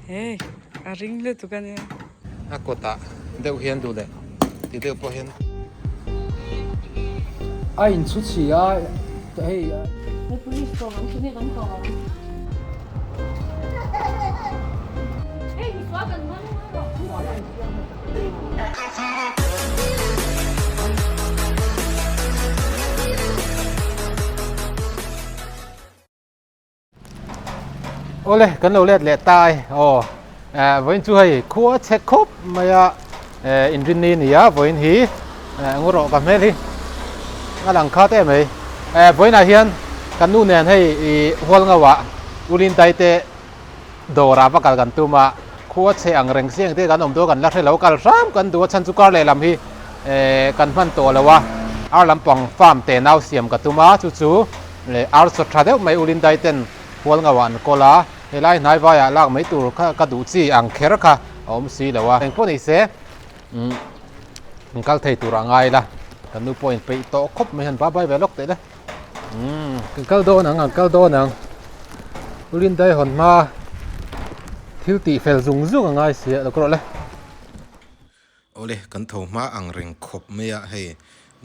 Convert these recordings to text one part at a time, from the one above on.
Hei a ring lutuk a nia. A kawtah deuh hian duh leh ti deuh pawh hian. A inchhu chhi a hei. Hei police tawng ang chu nge kan tawng ang. Hei misual kan man Awle kan lo let leh ta ai aw vawiin chu hei khua chhe khawp mai a inrinni a ni a vawiin hi ngaw rawh ka hmel hi a lang khat em mai vawiinah hian kan nu nen hei ih hual ngauh ah Ulintai te dawrah va kal kan tum a khua chhe ang reng siang te kan awm dawn kan la hre lo kal hram kan duh a chhan chu kar lehlam hi kan hman tawh lo a ar lampang farm te nau siam ka tum a chu chu Leh ar chaw tha deuh mai Ulindai ten hual ngau ah an kawl a, helai hnai vai ah lak mai tur kha ka duh chi ang kher kha a awm si lo a. Engpawh ni se umm kal thei tur ah ngai la, kan nu pawh in peih tawh khawp mai hian bye bye ve lawk teh le. Umm kan kal dawn ang an kal dawn ang Ulindai hawn hma thil tih fel zung zung a ngai si a lo kawr rawh le. Awle, kan tho hma ang reng khawp mai a, hei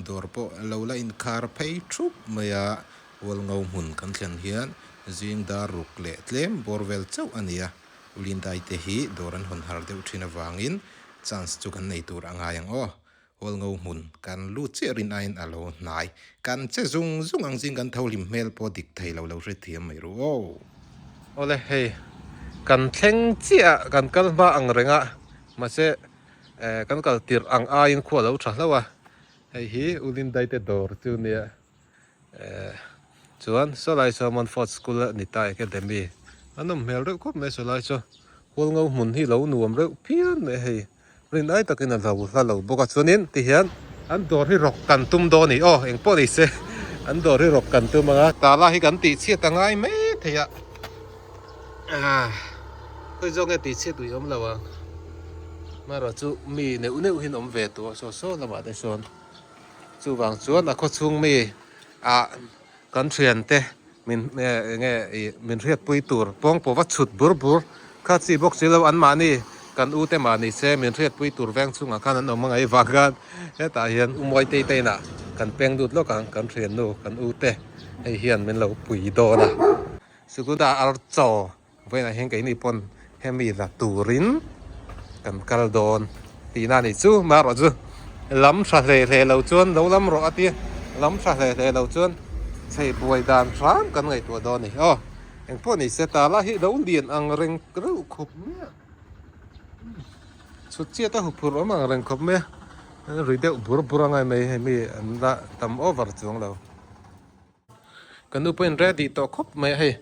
dawr pawh lo la inkhar phei thup mai a, Hualngo hmun kan thlen hian zing dar ruk leh tlem bawr vel chauh a ni a, Ulindai te hi dawr an hawn har deuh thin avangin chance chu kan nei tur a ngai ang aw. Hualngo hmun kan lut chiah rin aiin a lo hnai, kan che zung zung ang zing kan tho hlim hmel pawh dik thei lo lo hrethiam mai ru aw. Awle, hei kan thleng chiah kan kal hma ang reng a. Mahse kan kal tirh ang aiin khua lo tha hlauh a, hei hi Ulindai te dawr chu nia chuan sawlai saw Montfort School a ni ta Academy a nawm hmel reuh khawp mai sawlai chu Hualngo hmun hi lo nuam reuh phian mai hei rin ai takin a lo hla lo bawk a chuanin tihian an dawr hi rawk kan tum dawn a ni aw engpawh ni se an dawr hi rawk kan tum ang a tala hi kan tih chhiat a ngai mai thei a. Khawi zawk nge tih chhiat ui awm lo ang amaherawh chu mi neuh neuh hian awm ve tawh a saw saw lamah te sawn chuvang chuan a khawchhung mi ah kan thian te min eng nge ih min hriatpui tur pawngpaw va chhut bur bur kha chi bawk si lo an mahni kan u te mahni se min hriatpui tur veng chungah khan an awm a ngaih vang khan hetah hian u Muaitei te inah kan peng lut lawk ang kan thiannu kan u te hei hian min lo pui dawn a. Sukuta ar chaw vawiinah hian keini pawn hemi la turin kan kal dawn tihna a nih chu marawh chu lam tha hle hle lo chuan lo lam rawh a tia lam tha hle hle lo chuan chei buai dan hram kan ngaihtuah dawn a ni aw engpawh ni se tala hi lo lian ang reng reuh khawp mai a chhut chiat a huphurh awm ang reng khawp mai a ri deuh bur bur a ngai mai hei mi an la tam over chuang lo. Ka nu pawhin ready tawh khawp mai a hei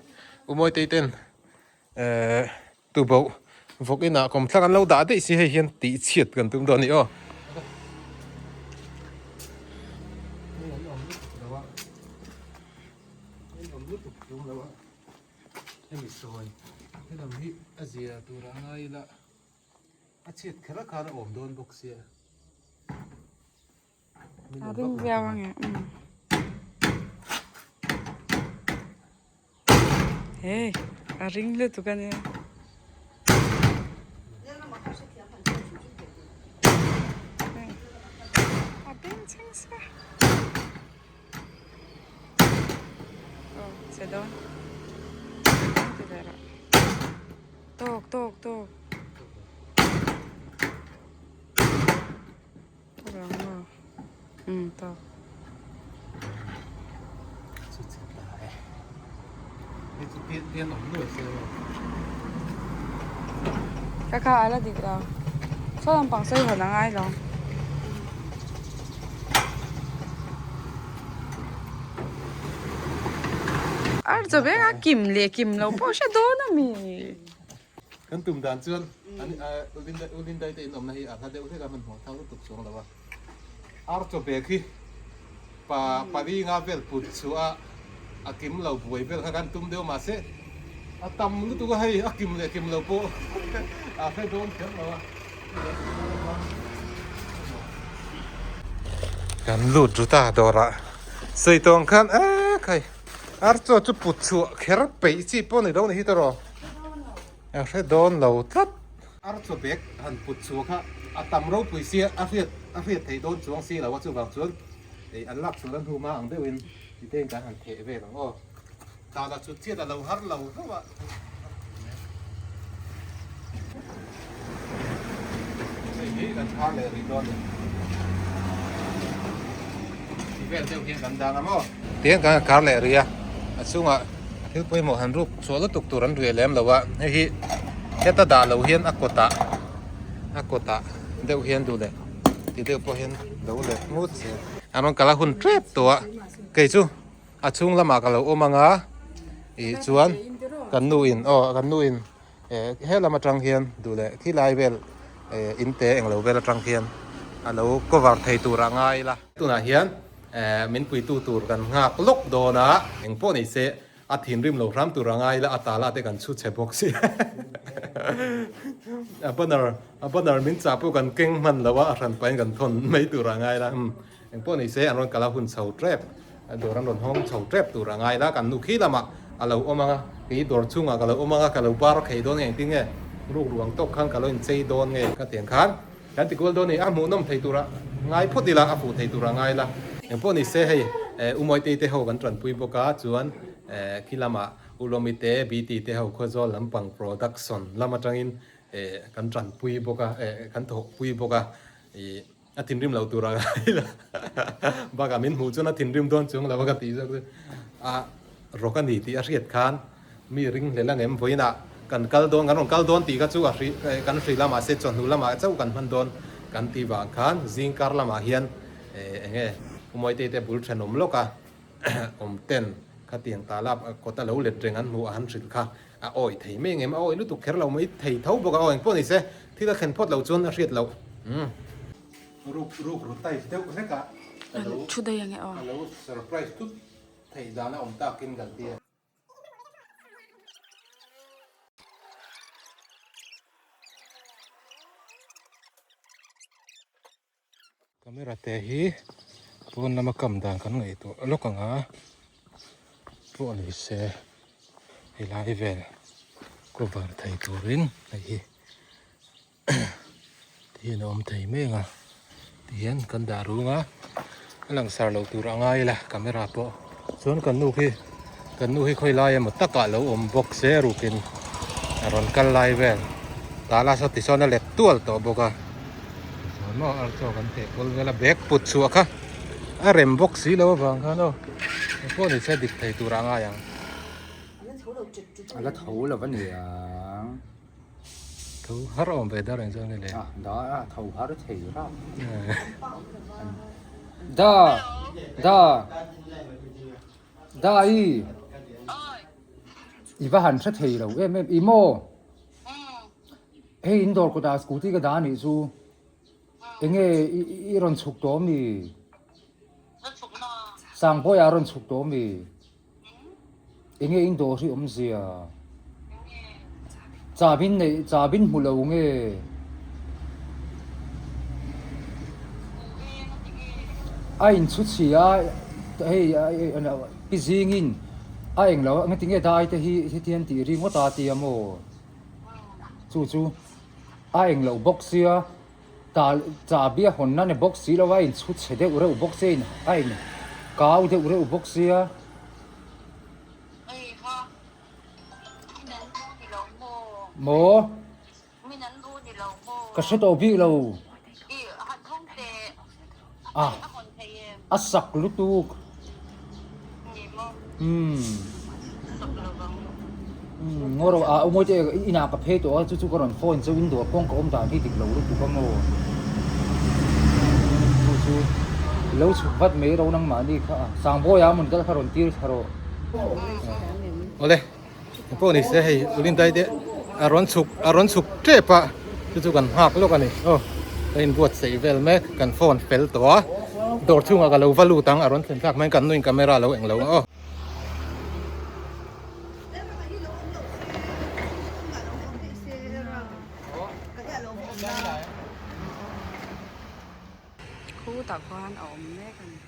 U Mawitei ten ehh tuboh vawk inah kawmthlang an lo dah daih si hei hian tih chhiat kan tum dawn a ni aw. Hemi sawi helam hi a zia tur a ngai ila a chhiat kher a khan a awm dawn bawk sia. A ring viau ang e Hei a ring lutuk a nia. A beng chheng sia. Aw chhe dawn. Ti ve rawh. Tawk tawk tawk. Ka kha a la dik lo saw lampang sawi hawn a ngai lo. Ar chaw vek a kim leh kim lo pawh hre dawn a mi. Kan tum dan chuan an U Lindai te inawmna hi a hla deuh hlek a hmanhmawh thang lutuk chuang lo a. Ar chaw bag hi pa pali nga vel put chhuah a a kim lo buai vel kha kan tum deuh mahse a tam lutuk a hei a kim leh kim lo pawh a hre dawn kher lo a. Kan lut ru ta dawrah sawi tawng khan e khai ar chaw chu put chhuah kher peih chi pawh ni lo ni hi tawh rawh. A hre dawn lo tlat. Ar chaw bag han put chhuah kha a tam ropui sia a hriat a hriat theih dawn chuang si lo a chuvang chuan ei an lak chhuah na hnu hma ang deuhin titein kan han theh vel ang aw. Tala chu chiat a lo har lo hlauh a. Hei hi kan thar leh rih dawn a ni. Ti vel deuh hian kan dang a maw? Tihian kan han khar leh rih a, a chungah thil pawimawh han ruk chhuah lutuk tur an rih lem lo a, hei hi heta dah lo hian a kawtah a kawtah deuh hian duh leh ti deuh pawh hian lo let ngut zel. An rawn kal a hun tep tawh a, kei chu. A chhung lamah ka lo awm ang a, ih chuan kan nu in aw kan nu in eh he lam atang hian duh leh khi lai vel eh in te englo vel atang khian a lo cover thei tur a ngai ila. Tunah hian eh min puitu tur kan nghak lawk dawn a, engpawh ni se a thinrim lo hram tur a ngai ila a tala te kan chhu chhe bawk si a banner a banner min chah pawh kan keng hman lo a, a hran pahin kan thawn mai tur a ngai ila umm. Engpawh ni se an rawn kal a hun chho tep, dawr an rawn hawng chho tep tur a ngai la, kan nu khi lamah a lo awm ang a, kei dawr chungah ka lo awm ang a, ka lo bar khei dawn nge engtin nge ruk ruang tawk khan ka lo inchei dawn nge ka tiang khan kan ti kual dawn a ni, a hmuhnawm thei tura ngai phawt ila, a fuh thei tura ngai la. Engpawh ni se hei Umawi te ho kan tanpui bawk a, chuan khi lamah Ulomi te, BT te ho Khawzawl lampang production lam atangin kan tanpui bawk a, kan thawkpui bawk a, ih. A thinrim lo tur a ngai la. Bakah min hmuh chuan a thinrim dawn chuang lo a ka tih zawk chu a rawk a ni tih a hriat khan mi ring hlel ang em vawiinah kan kal dawn kan rawn kal dawn tih kha chu a hri kan hrilh a mahse chawhnu lamah chauh kan hman dawn kan tih vang khan zing kar lamah hian eng nge Umawi te bul thenawm lawk a awm ten khatiang ta lap kawt a lo let reng an hmuh a han hrilh kha a awi thei mai engem a awi lutuk kher lo mai thei tho bawk a aw engpawh ni se thil a thlen phawt lo chuan a hriat loh umm ruk ruk ru type deuh hlek a ka lo Thu daih ange aw. ka lo surprise tut theih dan a awm takin kan ti a. Camera te hi pawn lama kam dan kan ngaihtuah lawk ang a pawh ni se helai vel cover thei turin hei hi tihian a awm thei mek a tihian kan dah rung a a langsar loh tur a ngai ila camera pawh chuan kan nu khi kan nu hi khawi lai emaw takah lo awm bawk se rukin a rawn kal lai vel tah lah saw tisawn a let tual tawh bawk a tichuan maw ar chaw kan theh kual vel a bag put chhuah kha a rem bawk si lo avang khan aw engpawh ni se dik thei tur a ngai ang. A la tho lo a niang. Tho har awm ve dar engzah nge le? A da a tho har thei rap. Da da da i i va han hre thei lo em em i maw? Hei in dawr kawtah scooty ka dah anih chu enge i rawn chhuk tawh ami? Sangbawiah a rawn chhuk tawh ami? Enge in dawr hi awmzia? Chabin neih chabin hmu lo nge? A inchhu chhia a hei pi zingin a englo engati nge dai te hi hetiang tih ri ngawt a tia maw? Chu chu a englo bawk sia. Ta chahbi a hawn na ni bawk si lo a in chhu chhe deuh reuh bawk sia in a in kau deuh reuh bawk sia. Maw? Ka hre tawh bik lo. A a sak lutuk. Umm umm ngaw rawh ah umawi te inah ka phei tawh a chu chu ka rawn phone chu in dawr kawng ka awm dan hi dik lo lutuk a maw chu chu lo chhuk vat mai ro nangmahni kha a Sangbawi ah mun kal kha rawn tir thla rawh. Awle pawh ni se hei Ulindai te a rawn chhuk a rawn chhuk tep a chu chu kan nghak lawk a ni aw ka inbuatsaih vel mek kan phone fel tawh a dawr chhungah ka lo va lut ang a rawn thlen thlak mai kan nuin camera a lo eng lo ang aw. Khutah khuan a awm mek a ni.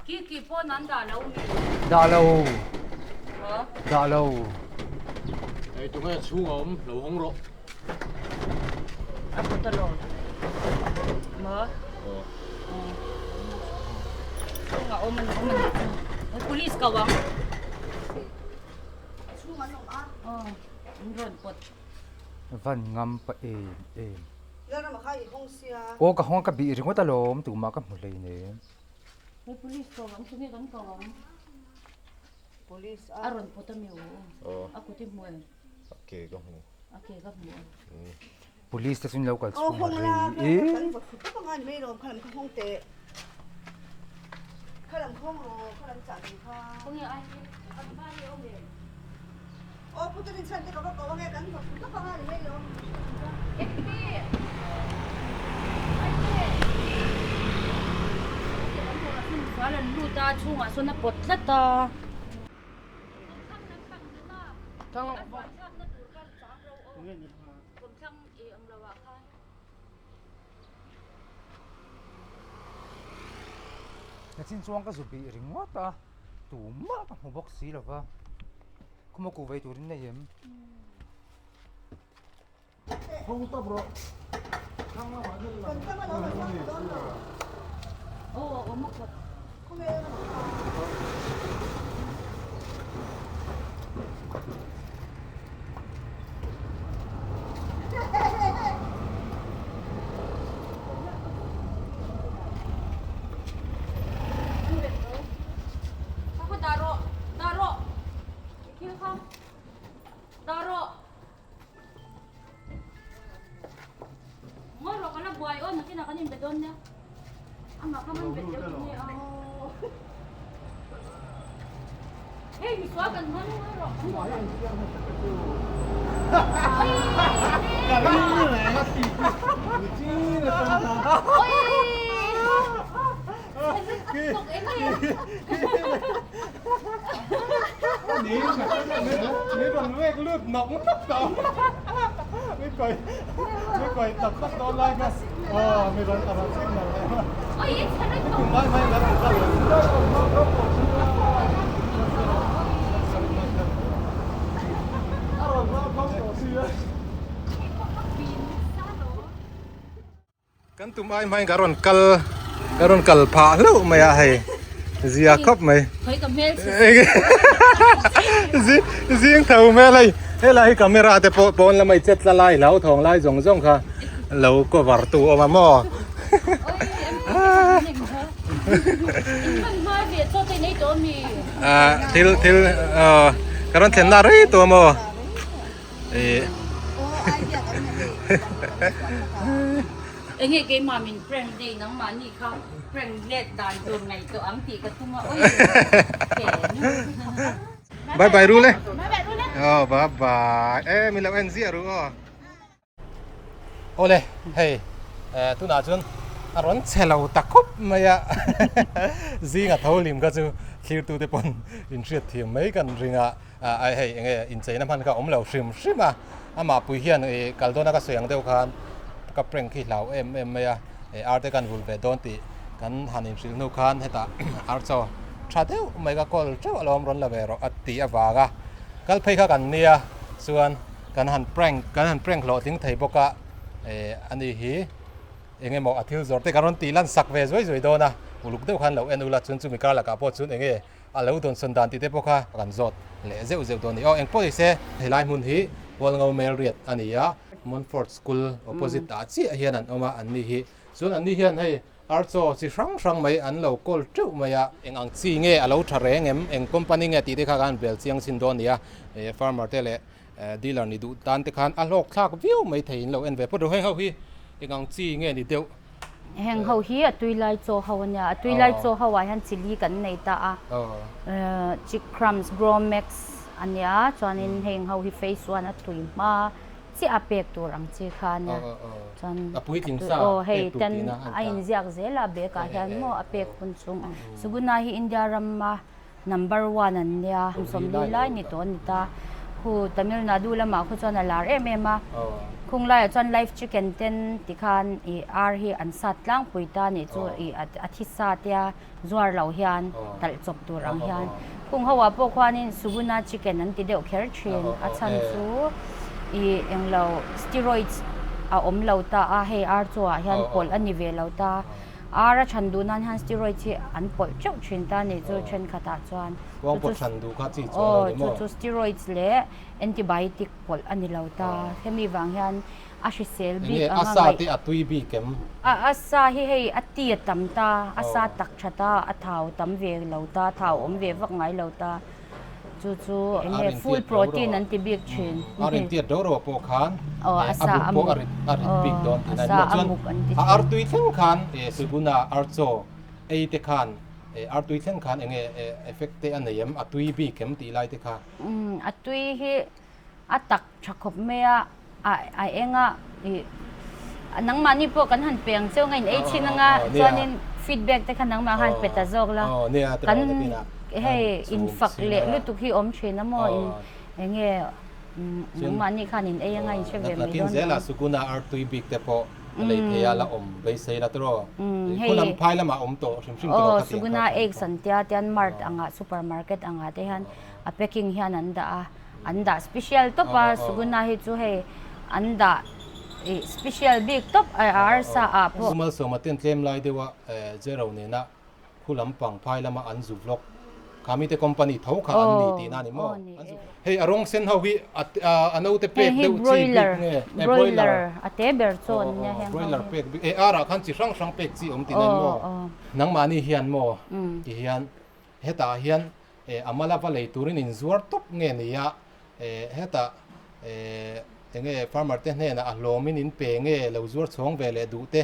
Ki ki pawn an dah lo mi? Dah lo. Dah lo. Hei tunge chhung a awm lo hawng rawh. A kut a lawm. Maw? Aw. Chhung a awm an awm a nih chu. Police ko ang. Chhung an awm a. Aw. An rawn pawt. Van ngam pa em em. Lalrama kha i hawng sia. Aw ka hawng a ka bih ringawt alawm tumah ka hmu hleinem. He police ko ang tunge kan ko ang. Police a. A rawn pawt ami aw. A kut i hmu em? A ke ka hmu. A ke ka hmu. Police te chu in lo kal chhung a rei e. Kan vawt thut tawp anga ni mai lawm khalam kha hawng teh. Khalam hawng rawh khalam chah ding kha. Khawnge ai hi an hma hi awm em? Aw pu Turin chhan te ka va ko ange kan vawt thut tawp anga ni mai lawm. Ekpi! Aite! Sual an lut a chhungah sawn a pawt tlat a. Nachin chuan ka zu bih ringawt a, tumah ka hmu bawk si lova, khawmaw kuh vei turin nei em? Ngawi rawh ka la buai aw nakinah kan inbe dawn nia amah kha man bet deuh chu nge a hei misual kan hman ngawi rawh Kan tum ai hmain ka rawn kal ka rawn kal phah hlauh mai a hei zia khawp mai zing tho hmel hei helai hi camera te pawh pawn lamah i chet tla lai hlau thawng lai zawng zawng kha lo cover tu awm a maw ah thil thil ah ka rawn thlen na rei tawh a maw. Enge keimah min prank nei nangmahni kha prank let dan tur ngaihtuah ang tih ka tum a oi Bye bye ru le. Oh bye bye. E min lo en ziah ru aw. Awle hei tunah chuan a rawn chhe lo ta khawp mai a zinga tho lim kha chu thlirtu te pawn inhriat thiam mai kan ring a a hei eng nge incheina hman kha a awm lo hrim hrim a amah pui hian ih kal dawna ka sawi ang deuh khan ka prank hi hlau em em mai a ih ar te kan vul ve dawn tih kan han inhrilh hnu khan hetah ar chaw tha deuh mai ka kawl teuh alawm rawn la ve rawh a tih avanga kal phei kha kan nia chuan. Kan han prank kan han prank hlawhtling thei bawk a eh ani hi eng emaw a thil zawrh te kan rawn tih lan sak ve zuai zuai dawn a uluk deuh khan lo en ula chuan chumi kar lakah pawh chuan eng nge a lo dawnsawn dan tih te pawh kha kan zawt leh zeuh zeuh dawn a ni. Aw eng pawh ni se helai hmun hi Hualngo Melriat a ni a Montfort School opposite ah chiah hian an awm a an ni hi chuan an ni hian hei Archaw chi hrang hrang mai an lo kawl teuh mai a. Eng ang chi nge a lo tha reng em? Eng company nge tih te kha khan bel chiang chin dawn a ni a. Farmer te leh dealer ni duh tan te khan a hlawk thlak viau mai thei in lo en ve phawt ru. Heng ho hi eng ang chi nge ni deuh? Heng ho hi a tui lai chaw ho a nia. A tui lai chaw ho ah hian chili kan nei ta a. Chick crumbs, Gromax a nia. Chuanin heng ho hi phase one a tui hma. Chiah a pek tur ang chi kha ania chuan A puitling sa aw hei pek tur ten tihna a a ni ta. inziak zel a bag ah hian maw a pek hun chhung ang. Suguna hi India rama number one an nia kum sawmli lai ni tawh a ni ta. Khu Tamil Nadu lamah khu chuan a lar em em a. Khung laiah chuan live chicken ten tikhan ih ar hi an sat tlangpui ta nih chu ih a thi sa tia zuar lo hian talh chawp tur ang hian khung ho ah pawh khuanin suguna chicken an ti deuh kher thin a chhan chu ih englo steroids a awm lo ta a hei ar chaw ah hian pawlh a ni ve lo ta ar a chhan duh nan hian steroids hi an pawlh teuh thin ta nih chu thenkhat ah chuan aw chu chu steroids leh antibiotic pawlh a ni lo ta hemi vang hian A hrisel bik anga ngaih. Enge a sa te a tui bik em? A sa hi hei a ti a tam ta, a sa tak tha ta, a thau tam ve lo ta, thau awm ve vak ngai lo ta. Chu chu enge full protein an ti bik thin. A rin tiat ro ro pawh khan a buk pawh a rit a rit bik dawn tih na ni maw? Chuan a artui thleng khan Suguna archaw ei te khan artui thleng khan enge effect te a nei em? A tui bik em tih lai te kha? A tui hi a tak tha khawp mai a, a eng a ih nangmahni pawh kan han pe ang cheu nga in ei thin anga chuanin feedback te kha nangmah khan pe ta zawk la kan hei infak leh lutuk hi awm thin a maw in eng nge nangmahni khan in ei anga in hre ve mai dawn zela sukuna artui bik te pawh lei thei a la awm beisei la tawh khulam phai lamah awm tawh hrim hrim tawh suguna eggs an tia tian mart anga supermarket anga te hian a packing hian an dah a An dah special tawp a, Suguna hi chu hei an dah ih special bik tawp a arsa ah pawh. Zu malsawma ten tlem lai deuh a Zero nena khu lampang phai lama an zu vlog kha mite company tho kha an ni tihna a ni maw? Hei a rawng sen ho hi a naute pek deuh chi bik nge? Broiler a te ber chu an nia heng ho hi. Broiler pek bik e arah khan chi hrang hrang pek chi awm tihna a ni maw? Nangmahni hian maw ti hian hetah hian A mala va lei turin inzuar tawp nge ni a, hetah enge farmer te hnenah a hlawmin in pe nge lo zuar chhawng ve leh duh te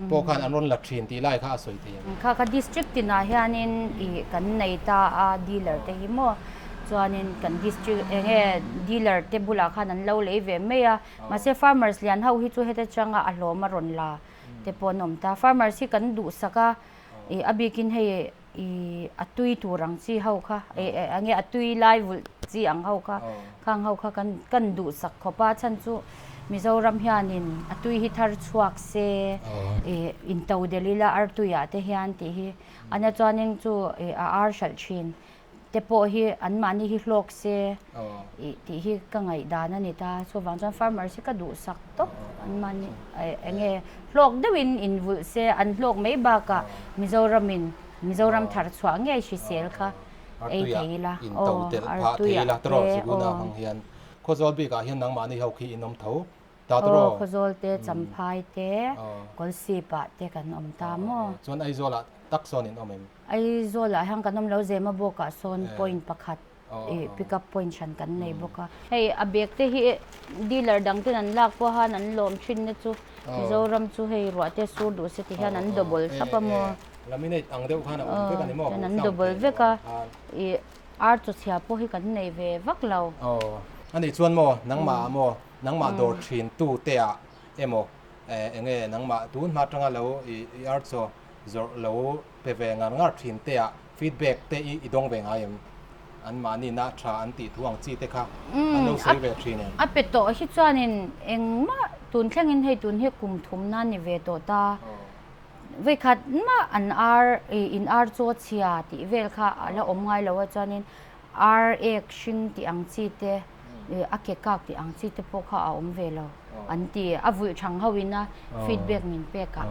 pawh khan an rawn la thin tih lai kha a sawi thei ang. Kha kha district tinah hianin ih kan nei ta a dealer te hi maw chuanin kan district enge dealer te bulah khan an lo lei ve mai a, mahse farmers lian ho hi chu heta tanga a hlawm a rawn la te pawh an awm ta, farmers hi kan duhsak a ih a bikin hei I a tui tur ang chi ho kha eng nge a tui lai vulh chi ang ho kha khang ho kha kan kan duhsak khawp a chhan chu Mizoram hianin a tui hi thar chhuak se ih into delh ila artuiah te hian tih hi a nia chuanin chu ih a ar hralh thin te pawh hi anmahni hi hlawk se ih tih hi ka ngaihdan a ni ta chuvang chuan farmers hi ka duhsak tawp anmahni eng nge hlawk deuhin invulh se an hlawk mai bakah Mizoramin Mizoram thar chhuah ngei hrisel kha ei thei ila aw artuiah te aw Khawzawl bikah hian nangmahni ho khi in awm tho ta tawh aw Khawzawl te Champhai te Kawlsipah te kan awm ta maw Chuan Aizawlah tak sawn in awm em? Aizawlah hian kan awm lo Zema bawkah sawn point pakhat ih pick up point hran kan nei bawk a. Hei a bag te hi dealer dang ten an lak pawh han an lawm thin na chu Mizoram chu hei ruah te sur duh se ti hian an double thlap a maw. Laminate ang deuh khan a awm vek a ni maw? Chuan an double vek a ih ar chaw chhia pawh hi kan nei ve vak lo. Aw a nih chuan maw nangmah ah maw nangmah dawr thin tu te ah emaw eng nge nangmah tun hma atanga lo ih ar chaw zawrh lo pe ve ngar ngar thin te ah Feedback te i i dawng ve ngai em? An mahni na tha an tih thu ang chi te kha an lo sawi ve thin em? A pe tawh hi chuanin engmah tun thlengin hei tun hi kum thumna ni ve tawh ta. Vawikhat mah an ar i in ar chaw chhia tih vel kha a la awm ngai lo a chuanin ar ek hring tih ang chi te a ke kak tih ang chi te pawh kha a awm ve lo an ti a vulh thang ho ina feedback min pek a.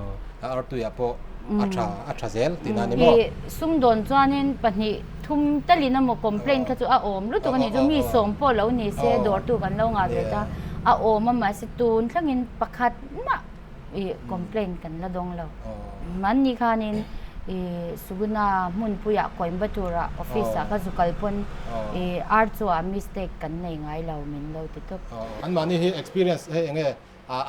A artuiah pawh a tha a tha zel tih na ni maw? I sumdawn chuanin pahnih thum talin emaw complaint kha chu a awm lutuk a nih chu mi sawm pawh lo ni se dawrtu kan lo ngah ve ta a awm a mahse tun thlengin pakhat mah ih complaint kan la dawng lo. Mahni khanin ih Suguna hmunpuiah Coimbatore ah office ah ka zu kal pawn ih ar chu ah mistake kan nei ngai lo min lo ti tawp. Anmahni hi experience hei enge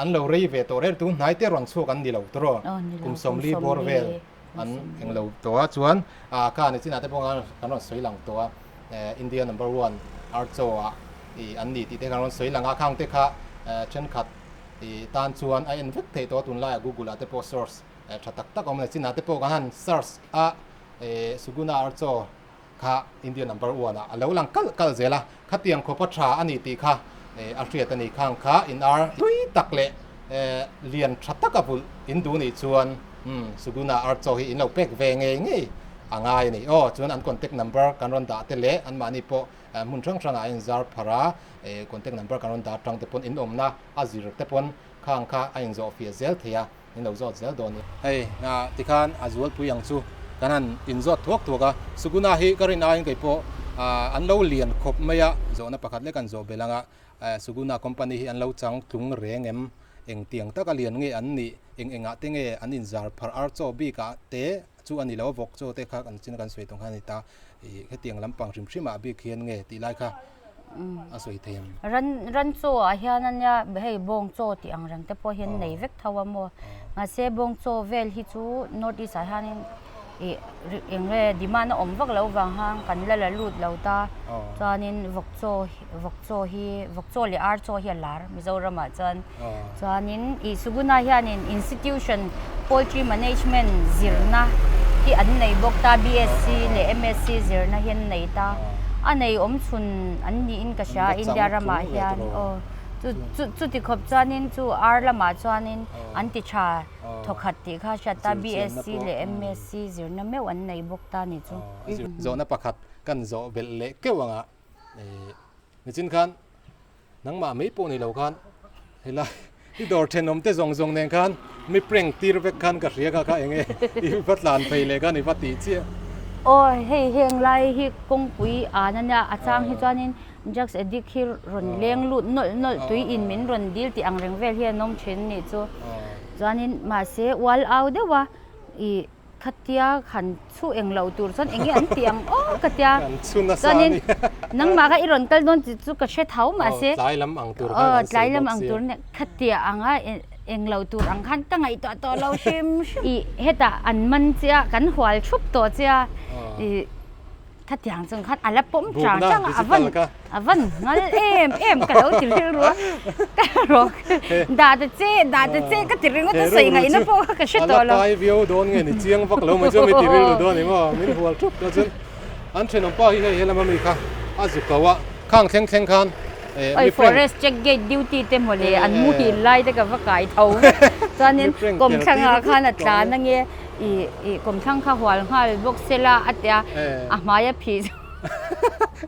an lo rei ve tawh rel tun hnai te rawn chhuak an ni lo tawh kum sawmli bawr vel an eng lo tawh a chuan kha ni chinah te pawh kan rawn sawi lang tawh a India number one ar chaw ah ih an ni tih te kan rawn sawi lang a khang te kha thenkhat I tan chuan a en vek theih tawh a tunlaiah Google ah te pawh source tha tak tak a awm a ni. Chinah te pawh kan han search a Suguna Archaw kha India number one ah a lo lang kalh kalh zel a, khatiang khawpa tha a ni tih kha a hriat a ni. Khang kha in ar tui tak leh lian tha taka vulh in duh nih chuan Suguna ar chaw hi in lo pek ve ngei ngei a ngai a ni. Aw chuan an contact number kan rawn dah te leh anmahni pawh hmun hrang hrangah a inzar pharh a, contact number kan rawn dah atang te pawn in awmna a zir te pawn khang kha a inzawh fiah zel thei a. In lo zawt zel dawn i. Hei tikhan a zualpui ang chu kan han inzawt thuak thuak a, Suguna hi ka rin aiin kei pawh an lo lian khawp mai a, zawhna pakhat lek an zawh belh ang a, Suguna company hi an lo chang tlung reng em? Engtiang taka lian nge an nih? Eng engah te nge an inzar pharh ar chaw bikah te chu a ni lo a, vawk chaw te kha kan chin a kan sawi tawng kha a ni ta, ih hetiang lampang hrim hrimah bik hian nge tih lai kha a sawi thei ang. Ran ran chaw ah hian a nia hei bawng chaw tih ang reng te pawh hian nei vek tho a maw mahse bawng chaw vel hi chu north east ah hianin ih eng nge demand a awm vak loh vang khan kan la la lut lo ta chuanin vawk chaw vawk chaw hi vawk chaw leh ar chaw hi a lar Mizoram ah chuan. Chuanin ih Suguna hianin Institution Poultry Management zirna hi an nei bawk ta, BSc leh MSc zirna hi an nei ta. A nei awm chhun an niin ka hria India ramah hian aw. Chu chu chuti khawp chuanin chu ar lamah chuanin an ti tha thawkhat tih kha a hriat ta, BSc leh MSc zirna meuh an nei bawk ta ni chu. Zawhna pakhat kan zawh belh leh keuh anga ih nichin khan Nangmah mai pawh ni lo khan helai i dawr thenawm te zawng zawng nen khan mi prank tir vek khan ka hria kha kha eng nge i va tlan phei leh khan i va tih chiah. Aw hei heng lai hi kawngpui an a nia a chang hi chuanin drugs addict hi rawn leng lut nawlh nawlh tui in min rawn dil tih ang reng vel hi an awm thin nih chu chuanin mahse ual au deuh a ih Khatia han chhu eng lo tur chuan eng nge an tih ang aw ka tia. An chhu nasa a ni. Nangmah kha i rawn kal dawn tih chu ka hre tho mahse. Aw tlai lam ang tur khan an sawi bawk sia. Tur nia khatia anga eng lo tur ang khan ka ngaihtuah tawh lo hrim hrim. Ih hetah an man che a kan hual thup tawh che a ih. Khatiang chung khan a la pawm chang chang a, a van a van ngal em em ka lo ti rilru a, ka rawk dah ta che dah ta che ka ti ringawt a sawi ngaihna pawh kha ka hre tawh lo. A la kai viau dawn nge ni chiang vak lo mai chu mi ti rilru dawn ni maw min hual thup ta chuan an thenawm pa hi hei helama mi kha a zu ko a khang thleng thleng khan Oi forest check gate duty te mawle an muhil lai te ka va kai tho vek chuanin kawmthlangah khan a tlan ange. I i kawmthlang kha hual nghal bawk se la a tia a hmai a phih chu.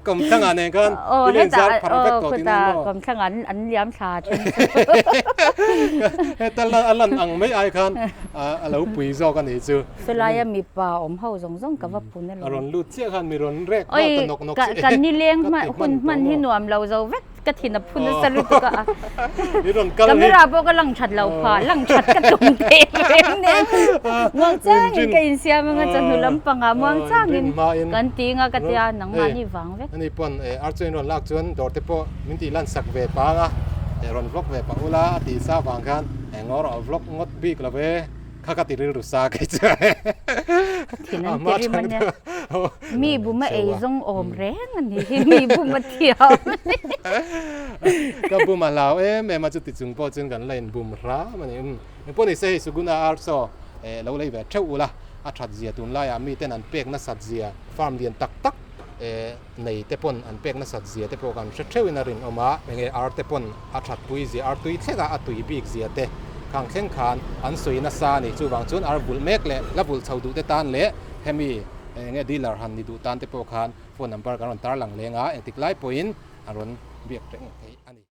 Kawmthlang ah nen khan i len zar phar vek tawh tih nen maw? Kawmthlang ah an liam thla thin chu. Heta a lan ang mai ai khan a lo pui zawk a nih chu. Chulai a mipa awm ho zawng zawng ka va pun alawm. A rawn lut chiah khan mi rawn rek nghal ta nawk nawk che. Kan nileng hun hman hi nuam lo zo vek. Ka thin a phun nasa lutuk a, camera pawh ka lang that lo pha, lang that ka tum teh reng nen muang changin ka insiam anga chawhnu lampangah muang changin kan ti anga ka tia nangmahni vang vek. Ani pawn Archie in rawn lak chuan dawr te pawh min tih lan sak ve pang a, rawn vlog ve pah ula a tih sa vang khan ngaw rawh vlog ngawt bik lo ve. Kha ka ti rilru sa kei chu Ka thin an ti rim ania. Mi bum a ei zawng awm reng a ni hi, mi bum a thiam. Ka bum a hlau em em a chuti chung pawh chuan kan la in bum hram a ni. Engpawh ni se hei Suguna ar chaw lo lei ve theuh ula a that zia tunlaiah miten an pek nasat zia farm lian tak tak nei te pawn an pek nasat zia te pawh kan hre theuhin a rinawm a, enge ar te pawn a that pui zia, ar tui thleng a a tui bik zia te khang thleng khan an sawi nasa a ni. Chuvang chuan ar vulh mek leh la vulh chho duh te tan leh hemi enge dealer han ni duh tan te pawh khan phone number kan rawn tarlang leng a, engtik lai pawhin an rawn biak reng theih a ni.